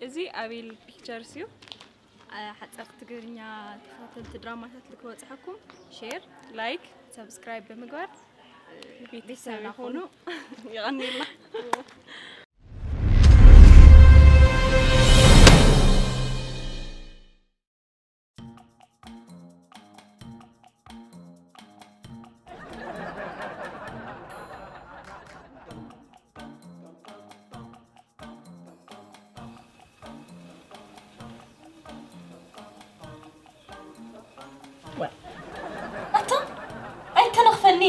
እዚ ኣቤል ፒክቸርስ እዩ። ሓፀርቲ ትግርኛ ተኸታተልቲ ድራማታት ልክበፅሐኩም ሼር፣ ላይክ፣ ሰብስክራይብ ብምግባር ቤተሰብ ቤተሰብና ይኹኑ። ይቐንየልና። ኣታ ኣይተነኽፈኒ።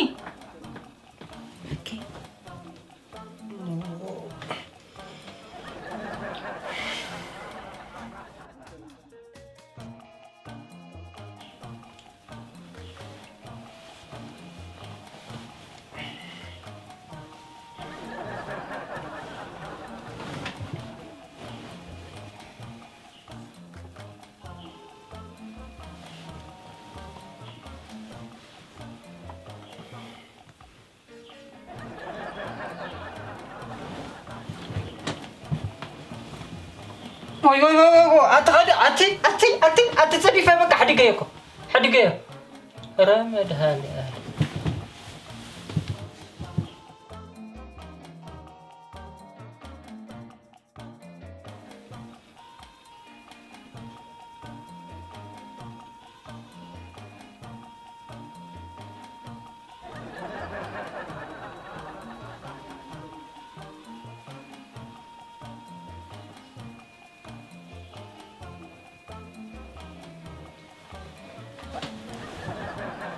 ወይ ወይ ወይ ወይ ኣቲ ኸዲ ኣቲ ኣቲ ኣቲ ኣቲ ጸዲፈ በቃ ሕድገዮ እኮ ሕድገዮ። ኧረ መድሃኒኣለም።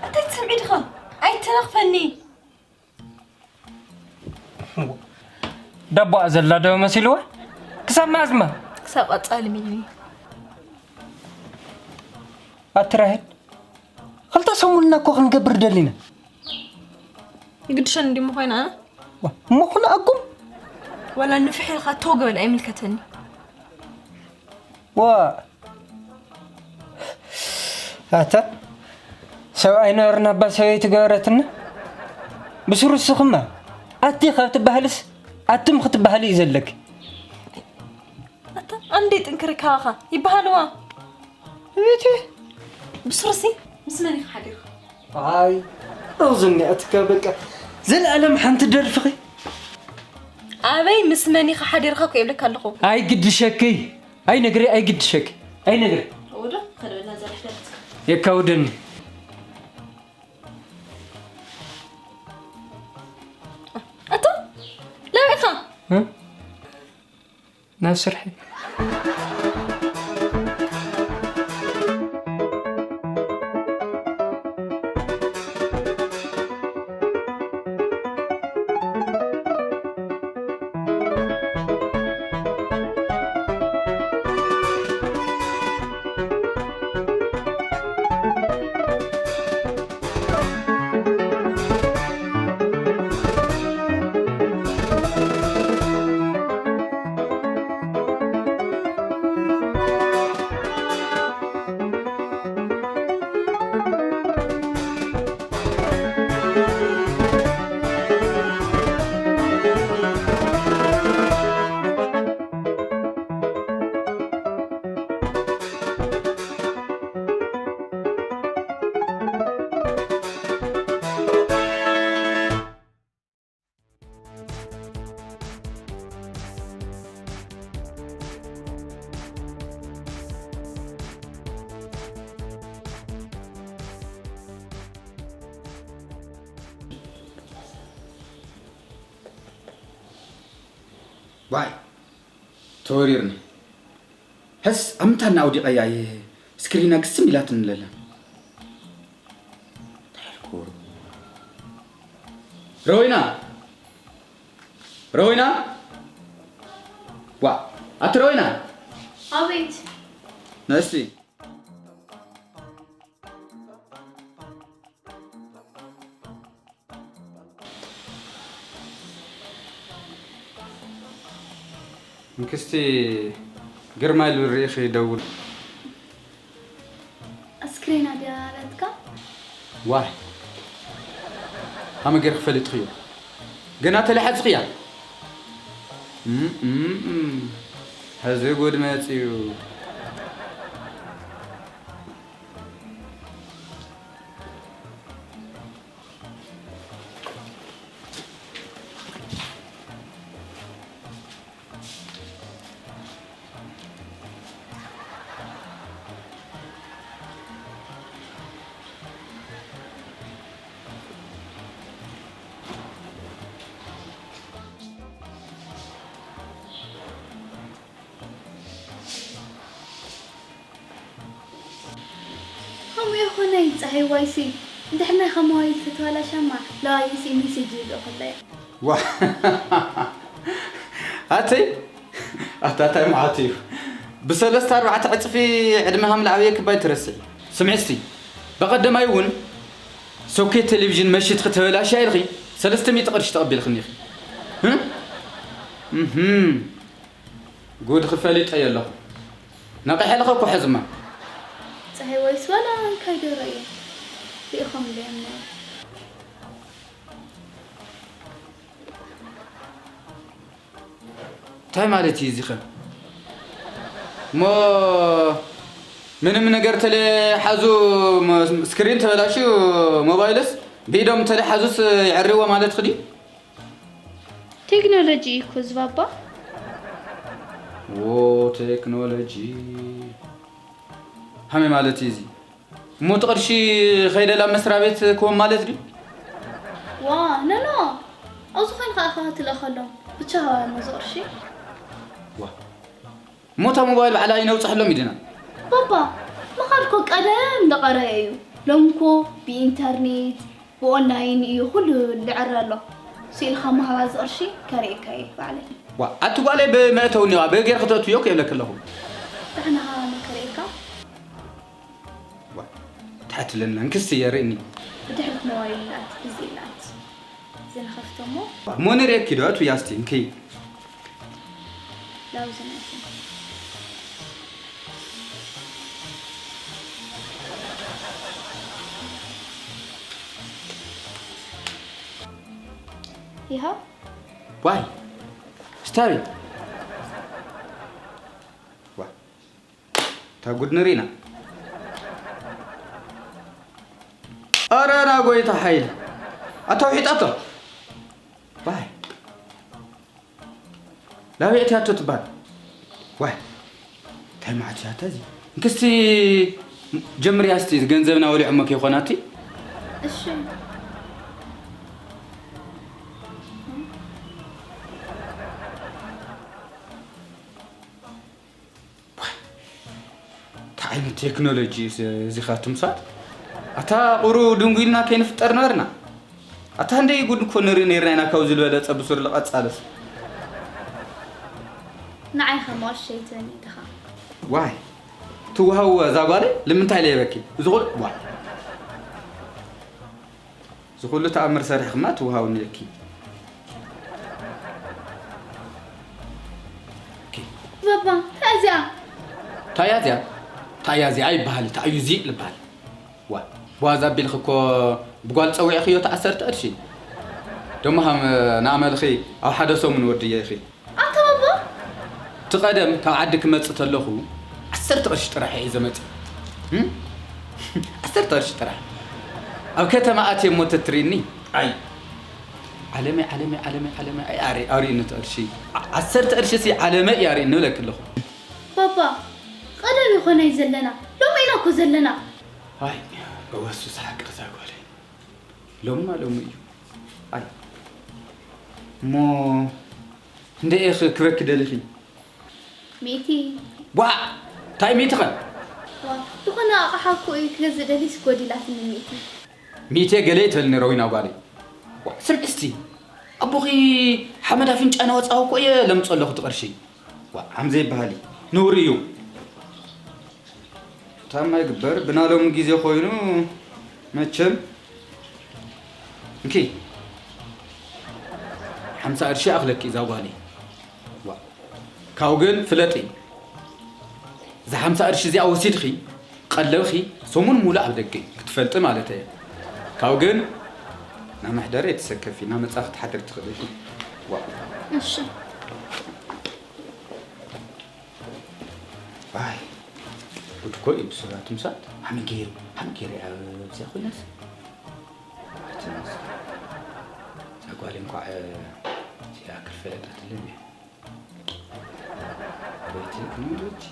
እንታይ ትሰምዒ ዲኻ? ኣይተናኽፈኒ። ዳቦኣ ዘላ ዶ መሲልዋ? ክሳብ መኣዝማ? ክሳብ ቀጻሊ ሚሊ። ኣቲ ራሄል፣ ክልተ ሰሙንና እኮ ክንገብር ደሊና። ይግድሸን እንዲ ምዃን ኣነ? ዋ፣ እሞ ኩን ኣቁም። ወላ ንፍሕ ኢልካ ተው ግበል፣ ኣይምልከተኒ። ዋ፣ ኣታ ሰብኣይ ነበርና እባ ሰበይቲ ገበረትና። ብስሩ እስኽማ ኣቲ ካብ ትበሃልስ ኣቱም ክትበሃሉ እዩ ዘለኪ። ኣታ ኣንዲ ጥንክሪ ካባኻ ይበሃልዋ። እቲ ብስሩሲ ምስ መን ኢኻ ሓዲርካ? ኣይ፣ እዝኒ ኣትካ በቃ። ዘልኣለም ሓንቲ ደርፍኺ። ኣበይ ምስ መን ኢኻ ሓዲርካ እኮ ይብለካ ኣለኹ። ኣይግድሸኪ። ኣይነግሪ፣ ኣይግድሸኪ። ኣይነግሪ። ወዶ፣ ከደበላ ዘርሕ ደርፍካ። የካውደኒ። ኣቶ፣ ለሚኻ? እ? ናብ ስርሐይ። ዋይ፣ ተወሪርና። ሕስ፣ ኣብ ምንታይ ኣውዲቐያ እየ ስክሪና ግስም ኢላትኒ ለላ። እንታይ ኢልኩ? ረዊና! ረዊና! ዋ፣ ኣቲ ረዊና! ኣቤት። ነስቲ። እንክስቲ ግርማይ ልብል ርኢኺ ደውል። ኣስክሬና ድያ ናትካ? ዋይ፣ ከመይ ጌርኪ ፈሊጥኽዮ? ገና ተለሓጽኽያ? እም፣ እም፣ እም። ሕዚ ጉድ መጺኡ። ከምኡ ይኹነይ፣ ጸሃይዋይሲ፣ እንድሕር ናይ ኸማዋይል ተተባላሻማ፣ ለዋይሲ ሚሴጅ ይልእኹለይ። ዋ፣ ኣተይ፣ ኣታ ታይ መዓት እዩ። ብሰለስተ ኣርባዕተ ዕጽፊ ዕድመ ሃም ለዓብየ ክባይ ትረስዒ። ስምዒ እስቲ፣ በቐደማይ እውን ሶኬት ቴሌቪዥን መሽት ከተበላሻ ኢልኺ ሰለስተ ሚእቲ ቅርሺ ተቐቢልኽኒ ኢኺ። እህ? እህም። ጉድ ክፈሊጠ የለኹ። ነቒሐልኺ እኮ ሕዝማ። ጸሃይዋይስ ዋላ እንካይ ዶ ረእየ? ርኢኹም ዶ እዮም? እንታይ ማለት እዩ እዚ ኸ? እሞ ምንም ነገር ተለሓዙ ሞ-፣ ስክሪን ተበላሽዩ ሞባይልስ ብኢዶም ተለሓዙስ ይዕርዎ ማለት ክዲ? ቴክኖሎጂ እዩ እኮ እዚ ባባ። ዎ ቴክኖሎጂ። ሃመይ ማለት እዩ እዚ። እሞ እቲ ቅርሺ ኸይደ ላብ መስሪያ ቤት ክህቦም ማለት ድዩ? ዋ፣ ኖ፣ ኖ። ኣብዚ ኮይንካ ኢኻ ትልእኸሎም። ብቻ ሃቦም እዚ ቅርሺ። ዋ። እሞ እታ ሞባይል ባዕላ ኣይነውጽሐሎም ኢድና። ባባ፣ ምኻድ እኮ ቀደም ዝቐረየ እዩ። ሎሚ እኮ ብኢንተርኔት፣ ብኦንላይን እዩ ኩሉ ልዕረ ኣሎ። ስኢልካ ምሃባ እዚ ቅርሺ ከርእየካ እየ ባዕለይ። ዋ፣ ኣቲ ጓለይ ብመእተዊ እኒዋ፣ ብገይር ክተእትዮ ክብለኪ ኣለኹ። ጥዕናኻ መን ከርእየካ? ዋ፣ ትሓትለና፣ እንክስቲ የርእኒ። ብድሕሪት ሞባይል ይልኣት፣ እዚ ይልኣት። እዚ ንኸፍቶ እሞ። ዋ፣ እሞ ንርእየኪ ዶ፣ ኣቱ ያስቲ፣ እንኪ። ላውዚ ናይኪ። ይኸው። ዋይ፣ ስታሪ። ዋ፣ እታ ጉድ ንሪና። ኣረ ና ጎይታ ሓይል። ኣታ ውሒጣቶ። ዋይ። ላበይ ኣትያቶ ትበሃል? ዋይ፣ እንታይ መዓት እያ እታ እዚ? እንክስቲ ጀምርያ እስቲ፣ ገንዘብና ወሊዖሞ ከይኮና እቲ። እሺ። እንታይ ዓይነት ቴክኖሎጂ እዩ እዚ ኻትኩም ሰባት? ኣታ ቁሩ ድንጉይልና ከይንፍጠር ነበርና። ኣታ እንደይ ጉድ እኮ ንርኢ ነርና ኢና ካብዚ ዝበለጸ ብሱር ልቐጻለስ። ንዓይ ኸማሽ ሸይተኒ ድኻ። ዋይ፣ ትወሃው እዛ ጓለይ ልምንታይ ለይበኪ? እዚ ኹል-፣ ዋይ። እዚ ኩሉ ተኣምር ሰሪሕክማ ትወሃውኒ እኪ። እኪ። ባባ፣ እንታይ እዚኣ? እንታይ እያ እዚኣ? እንታይ እያ እዚኣ ይበሃል፣ እንታይ እዩ እዚ ልበሃል? ዋ፣ ብዋዛ ኣቢልኪ እኮ ብጓል ጸዊዕክዮ እቲ ዓሰርተ ቅርሺ። ደሞ ሃም ንኣመልኺ ኣብ ሓደ ሰሙን ወድዮ ኢኺ። ኣንታ ባባ! እቲ ቀደም ካብ ዓዲ ክመጽእ ተለኹ ዓሰርተ ቅርሺ ጥራሕ እየ ዘመጽእ። እም? ዓሰርተ ቅርሺ ጥራሕ። ኣብ ከተማ ኣትየ እሞ ተትሪኒ። ኣይ። ዓለመይ፣ ዓለመይ፣ ዓለመይ፣ ዓለመይ፣ ኣይ፣ ኣሪ-፣ ኣሪእኒ እቲ ቅርሺ። ዓ-፣ ዓሰርተ ቅርሺ ሲ ዓለመይ እዩ ኣሪእኒ እብለኪ ኣለኹ። ባባ፣ ቀደም ይኾን ኣይ ዘለና። ሎሚ ኢና እኮ ዘለና። ኣይ፣ እወ፣ እሱስ ሓቂ እዛ ጓለይ። ሎምማ ሎሚ እዩ። ኣይ። እሞ እንደ ኢኺ ክበኪ ደሊኺ? ሚእቲ። ዋእ! እንታይ ሚእቲ ኸ? ዋ፣ ዝኾነ ኣቕሓ እኮ እዩ ክገዝእ ደሊስ ጎዲላትኒ ሚእቲ። ሚእቲ ገለ ይትበልኒ ረዊና ጓለይ። ዋ፣ ስምዒ እስቲ። ኣቦኺ ሓመድ ኣፍንጫ እናወጻኹ እኮ እየ ለምጾ ኣለኹ እቲ ቅርሺ። ዋ፣ ሓምዘ ይበሃል እዩ። ነውሪ እዩ። ታማ ይግበር፣ ብናሎም ግዜ ኮይኑ መቸም። እንኪ፣ ሓምሳ ቅርሺ ኣኽለኪ እዛ ጓለይ። ዋ፣ ካብኡ ግን ፍለጢ፣ እዛ ሓምሳ ቅርሺ እዚኣ ወሲድኺ፣ ቀለብኺ ሰሙን ሙሉእ ኣብ ደገ ክትፈልጢ ማለት እየ። ካብኡ ግን ናብ መሕደሪ ኣይትሰከፊ፣ ናብ መጻ ክትሓድሪ ትኽእሊ ኢኺ። ዋ። እሺ። ኣይ፣ ጉድ እኮ እዩ ብስራቱ ምሳት። ሃመ ገይሩ፣ ሃመ ገይሩ እያ ኣብዚኣ ኮይናስ። ኣቲ፣ እዛ ጓል እንኳዕ እዚኣ ክፈለጣትልን እያ። ወይቲ፣ ወይቲ።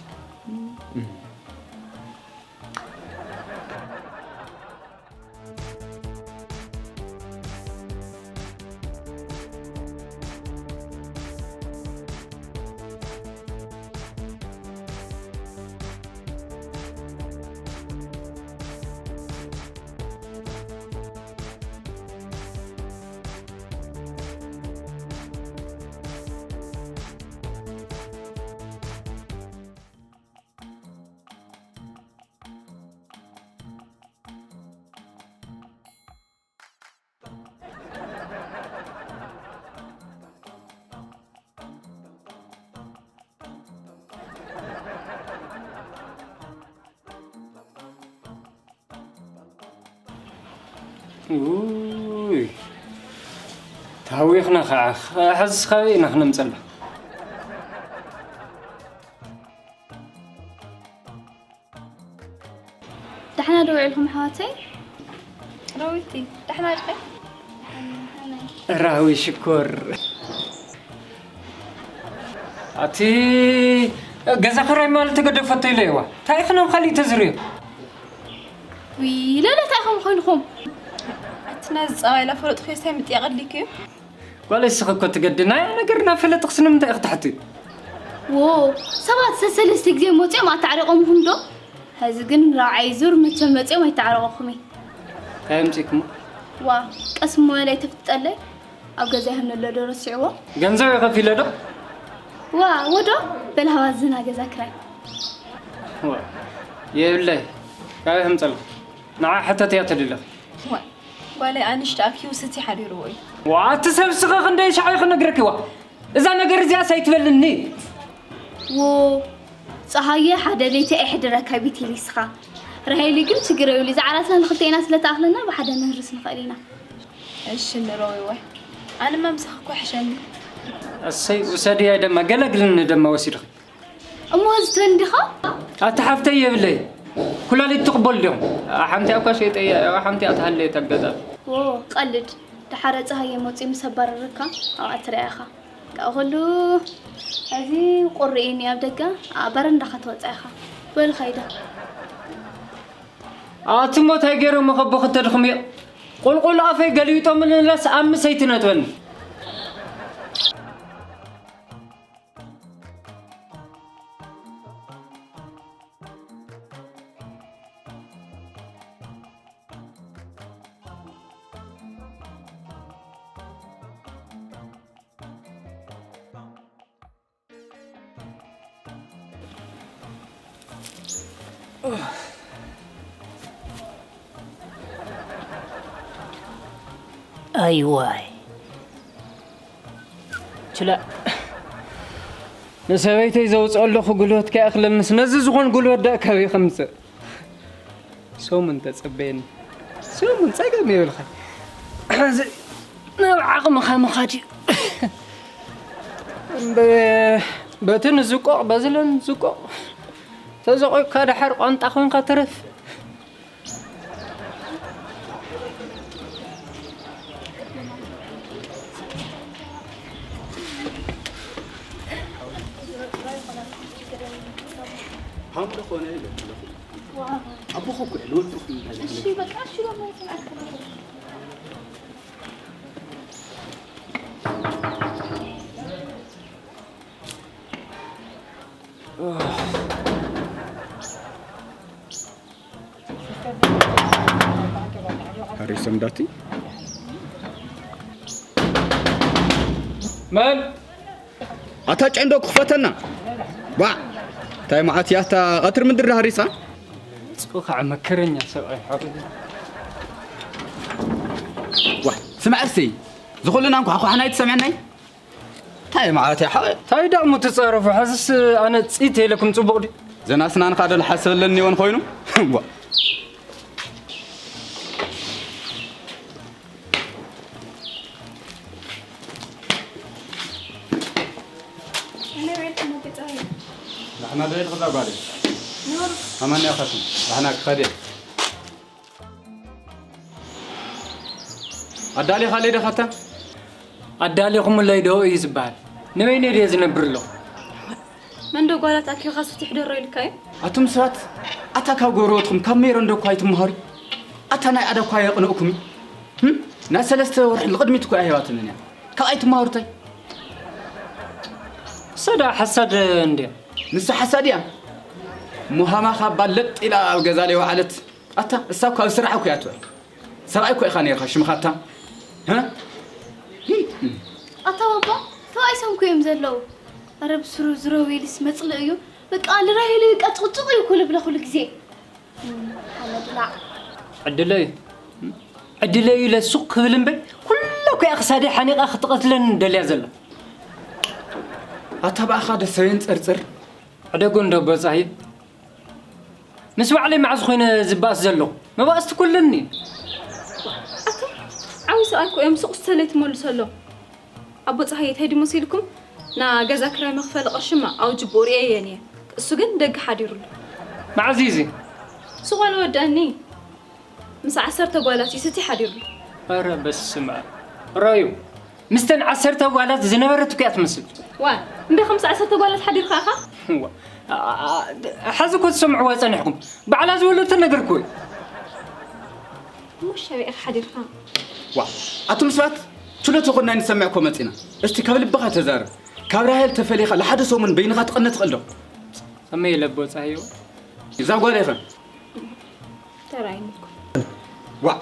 ውይ፣ ታዊኽና ኸዓ። ሕዝስ ካበይ ኢና ክነምፀላ? ደሕና ዶ ውዒልኩም ኣሕዋተይ? ረዊቲ፣ ደሕና ዲኺ? ራዊ ሽኮር። ኣቲ ገዛ ክራይ ማለት ተገደፈቶ ኢለ እየዋ። እንታይ ኢኺ ናብ ካሊእ ተዝርዮ? ውይ፣ ለለ እንታይ ኢኹም ኮይንኩም? ኣቲ ነዚ ጸባይ ላፈለጥኩ እንታይ ምጥያቕ ኣድሊኩ እዩ? ጓለይ እስኺ እኮ ትገድናያ ነገር እናፈለጥኽስ ንምንታይ ኢኺ ትሓትዮ? ዎ፣ ሰባት ሰሰለስተ ግዜ መፂኦም ኣታዕሪቖምኹም ዶ? ሕዚ ግን ራብዓይ ዙር መቸም መፂኦም ኣይተዓረቑኹምን። እንታይ ኣምፂእኩሞ? ዋ፣ ቀስ እሞ በለ ኣይተፍጥጠለይ። ኣብ ገዛ ይሃም ነሎ ዶ ረሲዕዎ? ገንዘብ እየ ከፊለ ዶ? ዋ፣ ወዶ በል ሃባ ዝና ገዛ ክራይ። ዋ፣ የብለይ። ካበይ ከምፀልኩ? ንዓ ሕተት እያ ተድለኽ። ዋ፣ ጓለይ ኣንሽቲ ኣብ ኪውስቲ ሓዲርዎ እዩ። ዋ፣ እቲ ሰብ ስኸ ክንደይ ሻዕ እዩ ክነግረኪ? ዋ፣ እዛ ነገር እዚኣስ ኣይትበልኒ። ዎ፣ ፀሃየ ሓደ ለይቲ ኣይሕድረካ ቤቴሊ ስኻ። ራሄሊ ግን ችግር የብሉ። እዛ ዓራትና ንክልቴና ስለ ተኣኽለና ብሓደ ነህርስ ንኽእል ኢና። እሺ፣ ንረዊወይ። ኣነ መምሳኽ እኮ ይሕሸኒ። እሰይ፣ ውሰድያ ደማ፣ ገለግልኒ ደማ ወሲድኺ። እሞ እዚ ትበል ዲኻ? ኣቲ ሓፍተይ የብለይ። ኩላሊት ትቕበሉ ዲኹም? ሓንቲ እኳ ሸይጠያ፣ ሓንቲ እያ ትሃለየት ኣጋጣሚ። ዎ፣ ቀልድ። ደሓረ ፀሃየ መፂኡ ምስ ኣባረረካ ኣብኣ ትርኣያ ኢኻ። ካብኡ ከሉ እዚ ቁሪ እዩ እኒኦ ኣብ ደገ፣ ኣብ በረንዳኻ ትወፅእ ኢኻ። በሉ ኸይደ። ኣቲ እሞ እንታይ ገይሮም ከቦ ክተድኽምዮ? ቁልቁል ኣፈይ ገሊጦምልንላስ ኣብ ምሰይቲ ነጥበኒ። ኣይዋይ። ችላ። ንሰበይተይ ዘውፅኦ ኣለኹ ጉልበት ከይኣኽለንስ ነዚ ዝኾን ጉልበት ደኣ ካበይ ከምፅእ? ሰሙን ተፀበየኒ። ሰሙን ፀገም የብልኻን። ሕዚ ናብ ዓቕምኻ ምኻድ እዩ። እምበ-፣ በቲ ንዝቆቕ፣ በዚ ለንዝቆቕ ተዘቒቕካ ደሓር ቋንጣ ኮንካ ትረፍ። ሃምዶ ኾነ ይበል። ኣቦኹ እኮ እዩ፣ ንወዱ እኮ እዩ። እሺ፣ በቃ እሺ፣ በቃ ይስማዕካ። ሃሪሶም ዳቲ። መን? ኣታ ጨንዶ ክፈተና። ባ፣ እንታይ መዓት እያ እታ ቀትሪ ምድሪ ሃሪሳ? ጽውኻ መከረኛ ሰብኣይ ሓወይ። ዋ፣ ስማዕ እስቲ፣ ዝኹልና እንኳ ኳሕና ኣይትሰምዐናይ? እንታይ መዓት እያ ሓወይ? እንታይ ደኣ እሞ ትጻረፉ? ሕዝስ ኣነ ጽይት ኢለኩም ጽቡቕ ድዩ? ዘና ስናንኻ ዶ ልሓስበለን ይሆን ኮይኑ? ዋ። ኣና ደይ ልኽዛ ጓል። ኣማን ያኸቱ። ኣና ክኸደ። ኣዳሊ ኻለይ ደኸታ? ኣዳሊኹምለይ ዶ እዩ ዝበሃል? ንበይነይ ድየ ዝነብር ኣለኹ? መን ዶ ጓላት ኣኪብካ ስትሕደሮ ኢልካ እዩ? ኣቱም ሰባት፣ ኣታ ካብ ጎረቤትኩም ካብ ሜሮን ዶ እኳ ኣይትመሃሩ? ኣታ ናይ ኣደ እኳ የቕንእኩም እዩ። ህም? ናይ ሰለስተ ወርሒ ንቕድሚት እኮ ኣይህባትንን እያ። ካብ ኣይትመሃሩ ታይ? እሳ ደኣ ሓሳድ እንድያ። ንሳ ሓሳድ እያ። ሙሃማ ካብ ባለጥ ኢላ ኣብ ገዛ ለይወዓለት። ኣታ እሳ እኳ ኣብ ስራሕ እኮ እያ ትውዕል። ሰብኣይ እኮ ኢኻ ነይርካ ሽምኻ ኣታ። ሀ? ኣታ ባባ፣ ተባኢሶም እኮ እዮም ዘለዉ። ኣረ ብስሩ ዝረው ኢልስ መጽልእ እዩ። በቃ ልራሄሉ እዩ፣ ቀጭቕጭቕ እዩ እኮ ልብለ ኩሉ ግዜ። እም፣ ሓመድላዕ። ዕድለይ፣ ዕድለይ ኢለ ሱቕ ክብል እምበር፣ ኩላ እኮ እያ ክሳደይ ሓኒቓ ክትቐትለኒ ደልያ ዘላ። ኣታ ብኣኻ ደሰበየን ጸርጽር። ዕደጎ እንዶ በጻሂ። ምስ ባዕለይ መዓዝ ኮይነ ዝበኣስ ዘለኹ? መባእስቲ ኩልኒ። ኣታ ዓብዪ ሰብኣይ እኮ እዮም፣ ሱቕ ስተለይ ትመልሶ ኣሎ። ኣቦ ጸሃየ እንታይ ድዩ መሲልኩም? ና ገዛ ክራይ መኽፈሊ ቅርሽማ ኣውጅቦ ርእየየን እየ። እሱ ግን ደገ ሓዲሩሉ። መዓዝ እዩ እዚ? ሱቕ ኣልወደአኒ። ምስ ዓሰርተ ጓላት ይስቲ ሓዲሩሉ። ኧረ በስመ ኣብ። ራዩ፣ ምስተን ዓሰርተ ጓላት ዝነበረት እኮ እያ ትመስል። ዋ፣ እንደ ከምዚ ዓሰርተ ጓላት ሓዲርካ ኢኻ? ዋ፣ ኣ-፣ ኣ-፣ ኣ-፣ ሓዚ እኮ ትሰምዕዋ ጸኒሕኩም። ባዕላ ዝወለደቶ ነገር እኮ እዩ። እሞ ሻብዒ ኢኻ ሓዲርካ? ዋ፣ ኣቱም ሰባት፣ ችሎት ይኹን ናይ ንሰምዕ እኮ መጺና። እስቲ ካብ ልብኻ ተዛረብ። ካብ ራሄል ተፈሊኻ ንሓደ ሰሙን በይንኻ ትቕነ ትኽእል ዶ? ከመይ ኢለ ኣቦ ጸሃየ? እዛ ጓል ኢኻ። ተራእይኒ እኮ። ዋዕ፣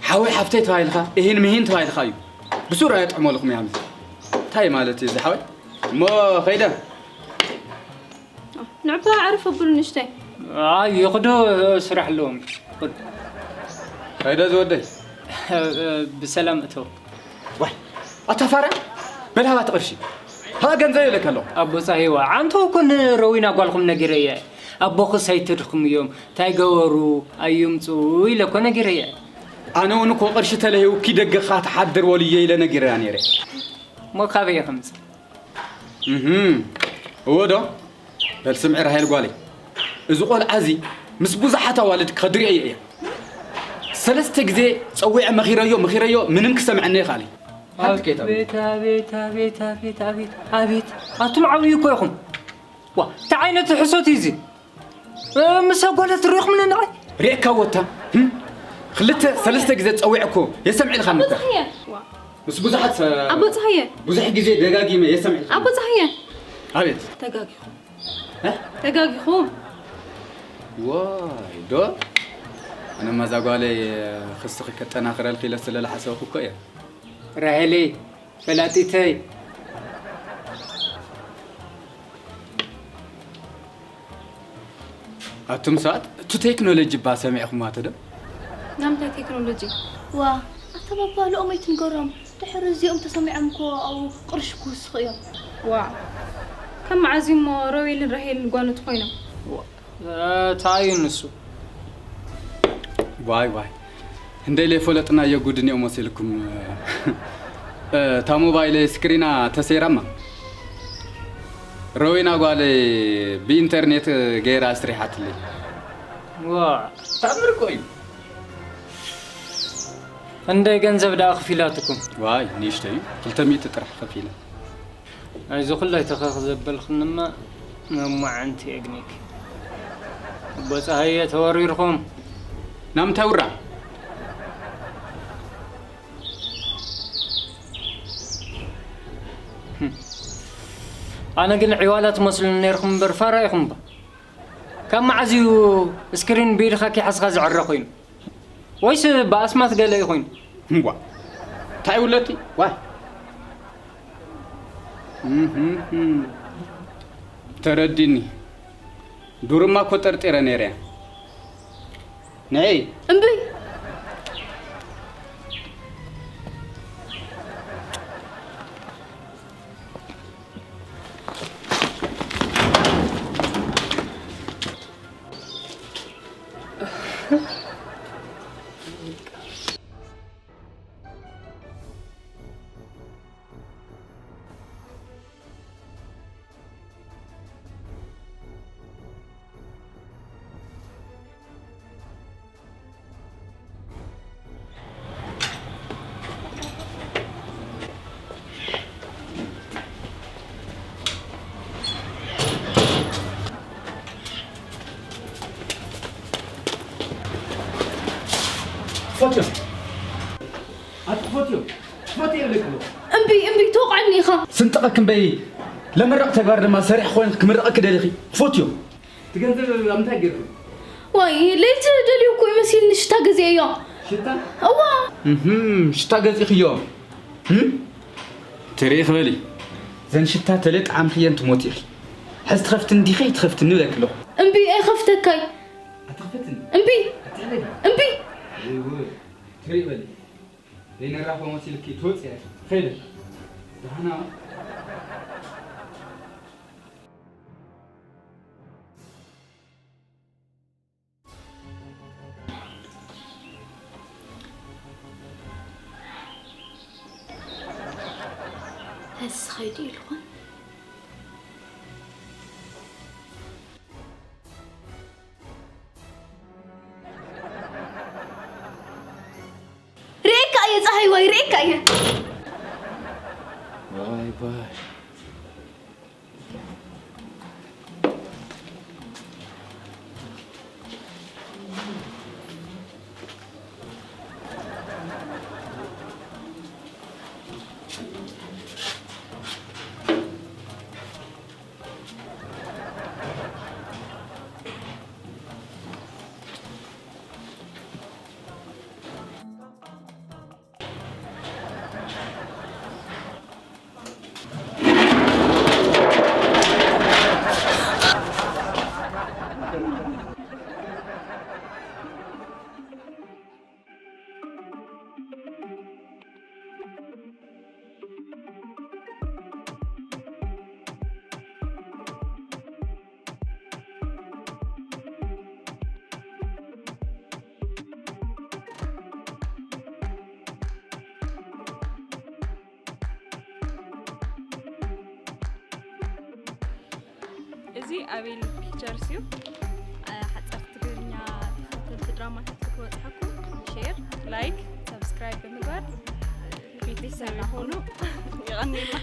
ሓወይ ሓፍተይ ተባሂልካ፣ እሂን ምሂን ተባሂልካ እዩ። ብሱሩ ኣየጥዕመልኩም ያሚ። እንታይ ማለት እዩ እዚ ሓወይ? እሞ ኸይደ። ንዕባ ኣዕርፍ ኣብሉ ንእሽተይ። ኣይ፣ ይኽዱ፣ ስራሕ ኣለዎም። ኸይደ ዝወደይ። ብሰላም እተው። ዋይ፣ ኣታ ፋራ፣ በል ሃባ እቲ ቅርሺ። ሃባ ገንዘብ ይብለካ ኣለኹ። ኣቦ ጻሂዋ፣ ዓንቶ እኮ ንረዊና ጓልኩም ነጊረያ። ኣቦኽስ ኣይተድኽምዮም፣ እንታይ ገበሩ፣ ኣይምጽኡ ኢለ እኮ ነጊረያ። ኣነ እውን እኮ ቅርሺ ተለሂቡኪ ደገኻ ትሓድር ወልዮ ኢለ ነጊረያ ነይረ። እሞ ካበይ እየ ከምጽእ? እህም፣ እወ ዶ? በል ስምዒ ራሄል ጓለይ፣ እዚ ቆልዓ እዚ ምስ ብዙሓት ኣዋልድ ከድርዮ እየ። ሰለስተ ግዜ ጸዊዐ መኺረዮ፣ መኺረዮ፣ ምንም ክሰምዐኒ ኣይኸኣለን። ሓንቲ ከይታ ኣቤት፣ ኣቤት፣ ኣቤት፣ ኣቤት፣ ኣቤት፣ ኣቤት። ኣቱም ዓብዩ እኮ ኢኹም። ዋ፣ እንታይ ዓይነት ሕሶት እዩ እዚ? እ፣ ምስ ኣጓላት ርኢኹም ነንቓይ? ርኤካ ወታ፣ ህም? ክልተ፣ ሰለስተ ግዜ ጸዊዐ እኮ የሰምዕልካ እኮ። ኣቦ ጸሃየ። ዋ። ምስ ብዙሓት ሰ-፣ ኣቦ ጸሃየ። ብዙሕ ግዜ ደጋጊመ የሰምዕልካ። ኣቦ ጸሃየ። ኣቤት። ተጋጊኹም። እ? ተጋጊኹም። ዋይ፣ ዶ? ኣነማ እዛ ጓለይ ክስኺ ከጠናኽረልኪ ኢለ ስለ ዝሓሰብኩ እኮ እየ። ራሄለይ፣ ፈላጢተይ። ኣቱም ሰባት፣ እቲ ቴክኖሎጂ እባ ሰሚዕኹምዋ ዶ? ናምንታይ ቴክኖሎጂ? ዋ፣ ኣታ ባባ፣ ልኦም ኣይትንገሮም። ድሕሪ እዚኦም ተሰሚዖም እኮ ኣብኡ ቅርሺ ክውስኹ እዮም። ዋ፣ ካብ መዓዝ እዩ እሞ ሮቤልን ራሄልን ጓኖት ኮይኖም? ዋ፣ እንታይ እዩ ንሱ? ዋይ፣ ዋይ። እንደይ ለይፈለጥናዮ ጉድ እኒኦ መሲልኩም። እ፣ እታ ሞባይለይ ስክሪና ተሰይራማ። ሮዊና ጓለይ ብኢንተርኔት ገይራ ኣስሪሓትለይ። ዋ፣ ተኣምር እኮ እዩ። እንደይ ገንዘብ ደኣ ከፊላትኩም? ዋይ፣ ንእሽተይ እዩ። ክልተ ሚእቲ ጥራሕ ከፊለ። ናይዚ ኩላይ ተኸኽ ዘበልኽንማ መማዕንቲ የግኒክ። ኣቦ ጸሃየ ተወሪርኩም። ናምንታይ ውራ? ህም። ኣነ ግን ዕዋላ ትመስሉኒ ነይርኩም እምበር ፋራ ኢኹም እባ። ካብ መዓዝ እዩ ስክሪን ብኢድኻ ኪሓዝካ ዝዕረ ኮይኑ? ወይስ ብኣስማት ገለ እዩ ኮይኑ? እምቧ። እንታይ ውለቲ? ዋይ። እህም። ተረዲኒ። ዱርማ እኮ ጠርጢረ ነይረ። ንዒ። እምቢ። ትፈትዮ? ትፈትዮ ይብለኪ ኣለኹ። እምቢ፣ እምቢ፣ ተወቕዐኒ ኢኻ። ስንጥቐኪ እምበይ፣ ለመረቕ ተግባር ድማ ሰሪሕ ኮይንኪ ክምረቐኪ ደሊኺ። ትፈትዮ? እቲ ገንዘብ ኣብ ምንታይ ጌርኪ? ዋይ፣ ለይቲ ደልዩ እኮ እዩ መሲልኒ ሽታ ገዚኤዮ። ሽታ? እዋ። እህም፣ ሽታ ገዚእኽዮ? እም? ተርኢ ክበሊ። ዘን ሽታ ተለ ጣዕምኽየን ትሞቲ ኢኺ። ሕዚ ትኸፍትኒ ዲኺ? ትኸፍትኒ ይብለኪ ኣለኹ። እምቢ፣ ኣይኸፍተካይ። ኣትኽፍትኒ? እምቢ። ኣትሕለሊ? እምቢ። ወይ ወይ። ተርኢ በሊ። ዘይነራኸቦ መሲልኪ ትወፅያ ኢኺ። ኸይደ። ደሓና። ሀስ ኸይዱ ኢልኹን። ርኤካ እየ ፀሃይ ዋይ፣ ርኤካ እየ። ዋይ ዋይ። እዚ ኣቤል ፒክቸርስ እዩ። ሓፀርቲ ትግርኛ ተኸተልቲ ድራማታት ክትበፅሐኩም ሼር፣ ላይክ፣ ሰብስክራይብ ብምግባር ቤተሰብ ይኹኑ። ይቐንየልና።